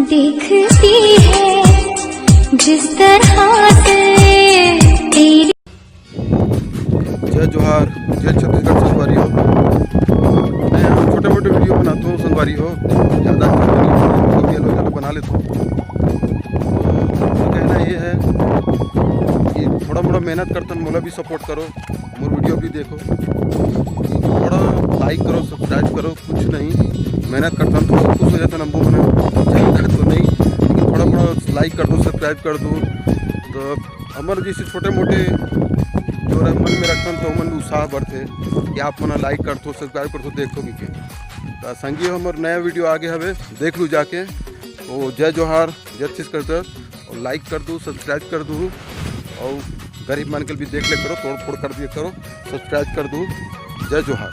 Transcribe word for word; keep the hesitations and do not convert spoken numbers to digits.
देखती है जिस तरह से तेरी। जय जोहार, जय छत्तीसगढ़ संगवारी हो। मैं छोटे मोटे वीडियो बनाता हूँ संगवारी हो, ज़्यादा वीडियो बना लेता हूँ। तो कहना ये है कि थोड़ा मोड़ा मेहनत करतन, मोला भी सपोर्ट करो, मोर वीडियो भी देखो, थोड़ा लाइक करो, सब्सक्राइब करो, कुछ नहीं, मेहनत करतन तो सब कुछ हो जाता नंबू मना, ज़्यादा तो नहीं, लेकिन थोड़ा मोड़ा लाइक कर दो, सब्सक्राइब कर दो। तो हमर जैसे छोटे मोटे जो मन में रखन तो मन उत्साह बढ़ते कि आप मन लाइक करथो, सब्सक्राइब करथो, देखो भी के। तो संगी हमर नया वीडियो आगे हवे, देख लू जाके। तो जय जोहार, जय छत्तीसगढ़, और लाइक कर दू, सब्सक्राइब कर दू, और गरीब मन के भी देख ले करो, तोड़ फोड़ कर दिए करो, सब्सक्राइब कर दू। जय जोहार।